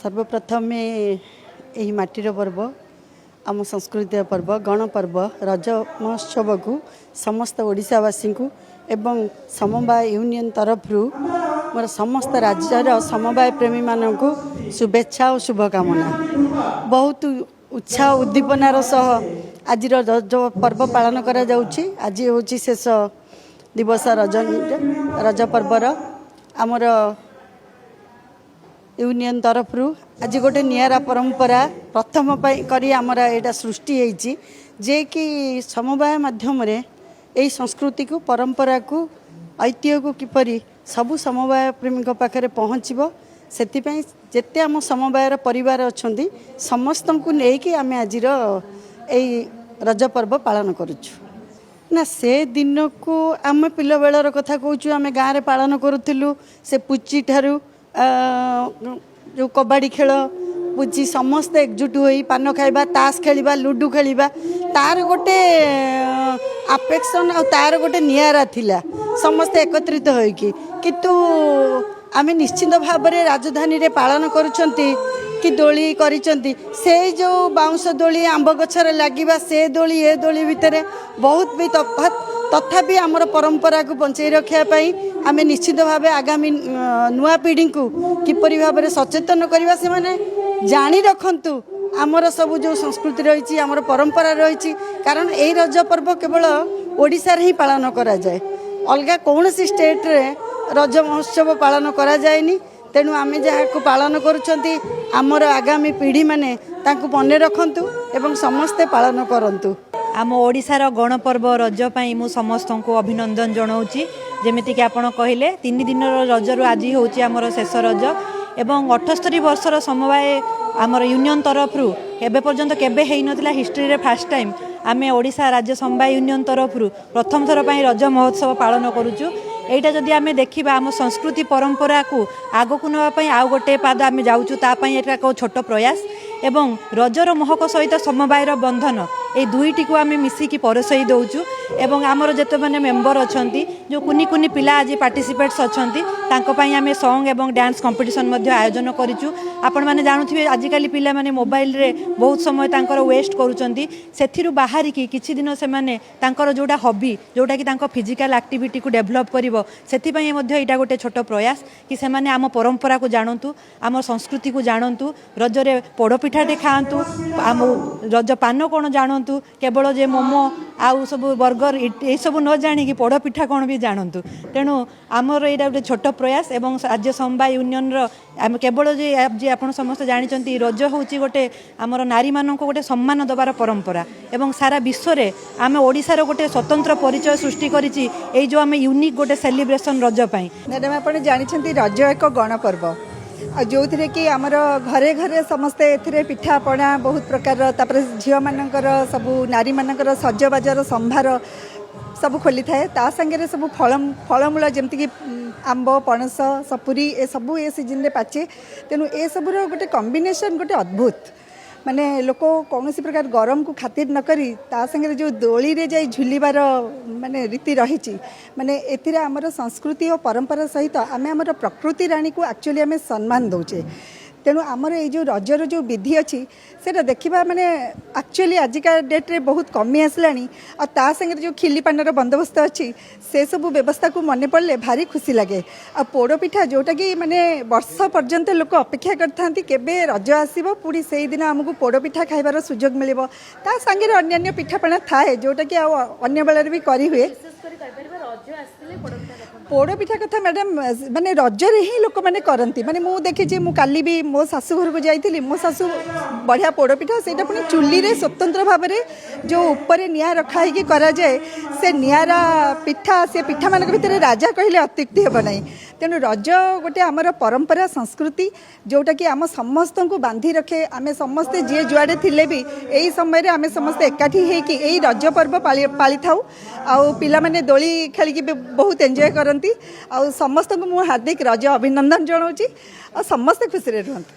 ସର୍ବପ୍ରଥମେ ଏହି ମାଟିର ପର୍ବ, ଆମ ସଂସ୍କୃତିର ପର୍ବ, ଗଣପର୍ବ ରଜ ମହୋତ୍ସବକୁ ସମସ୍ତ ଓଡ଼ିଶାବାସୀଙ୍କୁ ଏବଂ ସମବାୟ ୟୁନିୟନ ତରଫରୁ ମୋର ସମସ୍ତ ରାଜ୍ୟର ସମବାୟ ପ୍ରେମୀମାନଙ୍କୁ ଶୁଭେଚ୍ଛା ଓ ଶୁଭକାମନା। ବହୁତ ଉତ୍ସାହ ଉଦ୍ଦୀପନାର ସହ ଆଜିର ରଜ ପର୍ବ ପାଳନ କରାଯାଉଛି। ଆଜି ହେଉଛି ଶେଷ ଦିବସ ରଜ ପର୍ବର। ଆମର ୟୁନିୟନ ତରଫରୁ ଆଜି ଗୋଟେ ନିଆରା ପରମ୍ପରା ପ୍ରଥମ ପାଇଁ କରି ଆମର ଏଇଟା ସୃଷ୍ଟି ହେଇଛି ଯେ କି ସମବାୟ ମାଧ୍ୟମରେ ଏଇ ସଂସ୍କୃତିକୁ, ପରମ୍ପରାକୁ, ଐତିହ୍ୟକୁ କିପରି ସବୁ ସମବାୟ ପ୍ରେମୀଙ୍କ ପାଖରେ ପହଞ୍ଚିବ, ସେଥିପାଇଁ ଯେତେ ଆମ ସମବାୟର ପରିବାର ଅଛନ୍ତି, ସମସ୍ତଙ୍କୁ ନେଇକି ଆମେ ଆଜିର ଏଇ ରଜ ପର୍ବ ପାଳନ କରୁଛୁ। ନା, ସେ ଦିନକୁ ଆମେ ପିଲାବେଳର କଥା କହୁଛୁ, ଆମେ ଗାଁରେ ପାଳନ କରୁଥିଲୁ। ସେ ପୁଚି ଠାରୁ ଯେଉଁ କବାଡ଼ି ଖେଳ, ପୁଚି, ସମସ୍ତେ ଏକଜୁଟ ହୋଇ ପାନ ଖାଇବା, ତାସ ଖେଳିବା, ଲୁଡ଼ୁ ଖେଳିବା, ତାର ଗୋଟେ ଆଫେକ୍ସନ୍ ଆଉ ତାର ଗୋଟେ ନିଆରା ଥିଲା ସମସ୍ତେ ଏକତ୍ରିତ ହୋଇକି। କିନ୍ତୁ ଆମେ ନିଶ୍ଚିନ୍ତ ଭାବରେ ରାଜଧାନୀରେ ପାଳନ କରୁଛନ୍ତି କି ଦୋଳି କରିଛନ୍ତି, ସେଇ ଯେଉଁ ବାଉଁଶ ଦୋଳି, ଆମ୍ବ ଗଛରେ ଲାଗିବା ସେ ଦୋଳି, ଏ ଦୋଳି ଭିତରେ ବହୁତ ବି ତଫାତ୍। ତଥାପି ଆମର ପରମ୍ପରାକୁ ବଞ୍ଚେଇ ରଖିବା ପାଇଁ ଆମେ ନିଶ୍ଚିତ ଭାବେ ଆଗାମୀ ନୂଆ ପିଢ଼ିଙ୍କୁ କିପରି ଭାବରେ ସଚେତନ କରିବା, ସେମାନେ ଜାଣି ରଖନ୍ତୁ ଆମର ସବୁ ଯେଉଁ ସଂସ୍କୃତି ରହିଛି, ଆମର ପରମ୍ପରା ରହିଛି। କାରଣ ଏଇ ରଜ ପର୍ବ କେବଳ ଓଡ଼ିଶାରେ ହିଁ ପାଳନ କରାଯାଏ, ଅଲଗା କୌଣସି ଷ୍ଟେଟ୍ରେ ରଜ ମହୋତ୍ସବ ପାଳନ କରାଯାଏନି। ତେଣୁ ଆମେ ଯାହାକୁ ପାଳନ କରୁଛନ୍ତି, ଆମର ଆଗାମୀ ପିଢ଼ିମାନେ ତାଙ୍କୁ ମନେ ରଖନ୍ତୁ ଏବଂ ସମସ୍ତେ ପାଳନ କରନ୍ତୁ। ଆମ ଓଡ଼ିଶାର ଗଣପର୍ବ ରଜ ପାଇଁ ମୁଁ ସମସ୍ତଙ୍କୁ ଅଭିନନ୍ଦନ ଜଣାଉଛି। ଯେମିତିକି ଆପଣ କହିଲେ, 3 ଦିନର ରଜରୁ ଆଜି ହେଉଛି ଆମର ଶେଷ ରଜ ଏବଂ 78 ବର୍ଷର ସମବାୟ ଆମର ୟୁନିୟନ ତରଫରୁ ଏବେ ପର୍ଯ୍ୟନ୍ତ କେବେ ହେଇନଥିଲା। ହିଷ୍ଟ୍ରିରେ ଫାର୍ଷ୍ଟ ଟାଇମ୍ ଆମେ ଓଡ଼ିଶା ରାଜ୍ୟ ସମବାୟ ୟୁନିୟନ ତରଫରୁ ପ୍ରଥମ ଥର ପାଇଁ ରଜ ମହୋତ୍ସବ ପାଳନ କରୁଛୁ। ଏଇଟା ଯଦି ଆମେ ଦେଖିବା, ଆମ ସଂସ୍କୃତି ପରମ୍ପରାକୁ ଆଗକୁ ନେବା ପାଇଁ ଆଉ ଗୋଟେ ପାଦ ଆମେ ଯାଉଛୁ, ତା ପାଇଁ ଏଇଟା ଏକ ଛୋଟ ପ୍ରୟାସ। ଏବଂ ରଜର ମହକ ସହିତ ସମବାୟର ବନ୍ଧନ, ଏଇ ଦୁଇଟିକୁ ଆମେ ମିଶିକି ପରସେଇ ଦେଉଛୁ। ଏବଂ ଆମର ଯେତେମାନେ ମେମ୍ବର ଅଛନ୍ତି, ଯେଉଁ କୁନି କୁନି ପିଲା ଆଜି ପାର୍ଟିସିପେଟ୍ସ ଅଛନ୍ତି, ତାଙ୍କ ପାଇଁ ଆମେ ସଙ୍ଗ ଏବଂ ଡ୍ୟାନ୍ସ କମ୍ପିଟିସନ୍ ମଧ୍ୟ ଆୟୋଜନ କରିଛୁ। ଆପଣମାନେ ଜାଣୁଥିବେ, ଆଜିକାଲି ପିଲାମାନେ ମୋବାଇଲରେ ବହୁତ ସମୟ ତାଙ୍କର ୱେଷ୍ଟ କରୁଛନ୍ତି। ସେଥିରୁ ବାହାରିକି କିଛି ଦିନ ସେମାନେ ତାଙ୍କର ଯେଉଁଟା ହବି, ଯେଉଁଟାକି ତାଙ୍କ ଫିଜିକାଲ ଆକ୍ଟିଭିଟିକୁ ଡେଭଲପ୍ କରିବ, ସେଥିପାଇଁ ମଧ୍ୟ ଏଇଟା ଗୋଟେ ଛୋଟ ପ୍ରୟାସ କି ସେମାନେ ଆମ ପରମ୍ପରାକୁ ଜାଣନ୍ତୁ, ଆମ ସଂସ୍କୃତିକୁ ଜାଣନ୍ତୁ, ରଜରେ ପୋଡ଼ପିଠାଟେ ଖାଆନ୍ତୁ, ଆମ ରଜ ପାନ କ'ଣ ଜାଣନ୍ତୁ। କେବଳ ଯେ ମୋମୋ ଆଉ ସବୁ ବର୍ଗର ଏଇସବୁ ନ ଜାଣିକି ପୋଡ଼ପିଠା କ'ଣ ବି ଜାଣନ୍ତୁ। ତେଣୁ ଆମର ଏଇଟା ଗୋଟେ ଛୋଟ ପ୍ରୟାସ। ଏବଂ ରାଜ୍ୟ ସମବାୟ ୟୁନିୟନର ଆମେ କେବଳ ଯେ ଆପଣ ସମସ୍ତେ ଜାଣିଛନ୍ତି, ରଜ ହେଉଛି ଗୋଟେ ଆମର ନାରୀମାନଙ୍କୁ ଗୋଟେ ସମ୍ମାନ ଦେବାର ପରମ୍ପରା ଏବଂ ସାରା ବିଶ୍ୱରେ ଆମେ ଓଡ଼ିଶାର ଗୋଟେ ସ୍ୱତନ୍ତ୍ର ପରିଚୟ ସୃଷ୍ଟି କରିଛି ଏଇ ଯେଉଁ ଆମେ ୟୁନିକ୍ ଗୋଟେ ସେଲିବ୍ରେସନ୍ ରଜ ପାଇଁ। ମ୍ୟାଡ଼ାମ୍, ଆପଣ ଜାଣିଛନ୍ତି, ରଜ ଏକ ଗଣପର୍ବ ଆଉ ଯେଉଁଥିରେ କି ଆମର ଘରେ ଘରେ ସମସ୍ତେ ଏଥିରେ ପିଠାପଣା ବହୁତ ପ୍ରକାରର, ତାପରେ ଝିଅମାନଙ୍କର ସବୁ, ନାରୀମାନଙ୍କର ସଜବାଜର ସମ୍ଭାର ସବୁ ଖୋଲିଥାଏ। ତା ସାଙ୍ଗରେ ସବୁ ଫଳମୂଳ, ଯେମିତିକି ଆମ୍ବ, ପଣସ, ସପୁରୀ, ଏସବୁ ଏ ସିଜନରେ ପାଚେ। ତେଣୁ ଏସବୁର ଗୋଟେ କମ୍ବିନେସନ୍ ଗୋଟେ ଅଦ୍ଭୁତ। ମାନେ ଲୋକ କୌଣସି ପ୍ରକାର ଗରମକୁ ଖାତିର ନ କରି ତା ସାଙ୍ଗରେ ଯେଉଁ ଦୋଳିରେ ଯାଇ ଝୁଲିବାର ମାନେ ରୀତି ରହିଛି, ମାନେ ଏଥିରେ ଆମର ସଂସ୍କୃତି ଓ ପରମ୍ପରା ସହିତ ଆମେ ଆମର ପ୍ରକୃତି ରାଣୀକୁ ଆକ୍ଚୁଆଲି ଆମେ ସମ୍ମାନ ଦେଉଛେ। ତେଣୁ ଆମର ଏଇ ଯେଉଁ ରଜର ଯେଉଁ ବିଧି ଅଛି, ସେଇଟା ଦେଖିବା ମାନେ ଆକ୍ଚୁଆଲି ଆଜିକା ଡେଟ୍ରେ ବହୁତ କମି ଆସିଲାଣି। ଆଉ ତା ସାଙ୍ଗରେ ଯେଉଁ ଖିଲି ପାନର ବନ୍ଦୋବସ୍ତ ଅଛି, ସେସବୁ ବ୍ୟବସ୍ଥାକୁ ମନେ ପଡ଼ିଲେ ଭାରି ଖୁସି ଲାଗେ। ଆଉ ପୋଡ଼ପିଠା, ଯେଉଁଟାକି ମାନେ ବର୍ଷ ପର୍ଯ୍ୟନ୍ତ ଲୋକ ଅପେକ୍ଷା କରିଥାନ୍ତି, କେବେ ରଜ ଆସିବ, ପୁଣି ସେଇଦିନ ଆମକୁ ପୋଡ଼ପିଠା ଖାଇବାର ସୁଯୋଗ ମିଳିବ। ତା ସାଙ୍ଗରେ ଅନ୍ୟାନ୍ୟ ପିଠାପଣା ଥାଏ, ଯେଉଁଟାକି ଆଉ ଅନ୍ୟ ବେଳରେ ବି କରିହୁଏ। ପୋଡ଼ପିଠା କଥା ମ୍ୟାଡ଼ାମ୍, ମାନେ ରଜରେ ହିଁ ଲୋକମାନେ କରନ୍ତି। ମାନେ ମୁଁ ଦେଖିଛି, ମୁଁ କାଲି ବି ମୋ ଶାଶୁ ଘରକୁ ଯାଇଥିଲି। ମୋ ଶାଶୁ ବଢ଼ିଆ ପୋଡ଼ପିଠା, ସେଇଟା ପୁଣି ଚୁଲିରେ ସ୍ୱତନ୍ତ୍ର ଭାବରେ ଯେଉଁ ଉପରେ ନିଆଁ ରଖା ହେଇକି କରାଯାଏ, ସେ ନିଆରା ପିଠା, ସେ ପିଠାମାନଙ୍କ ଭିତରେ ରାଜା କହିଲେ ଅତ୍ୟୁକ୍ତି ହେବ ନାହିଁ। ତେଣୁ ରଜ ଗୋଟେ ଆମର ପରମ୍ପରା, ସଂସ୍କୃତି, ଯେଉଁଟାକି ଆମ ସମସ୍ତଙ୍କୁ ବାନ୍ଧି ରଖେ। ଆମେ ସମସ୍ତେ ଯିଏ ଯୁଆଡ଼େ ଥିଲେ ବି ଏଇ ସମୟରେ ଆମେ ସମସ୍ତେ ଏକାଠି ହେଇକି ଏଇ ରଜ ପର୍ବ ପାଳିଥାଉ। ଆଉ ପିଲାମାନେ ଦୋଳି ଖେଳିକି ବି ବହୁତ ଏନ୍ଜୟ କରନ୍ତି। ଆଉ ସମସ୍ତଙ୍କୁ ମୁଁ ହାର୍ଦ୍ଦିକ ରଜ ଅଭିନନ୍ଦନ ଜଣାଉଛି ଆଉ ସମସ୍ତେ ଖୁସିରେ ରୁହନ୍ତୁ।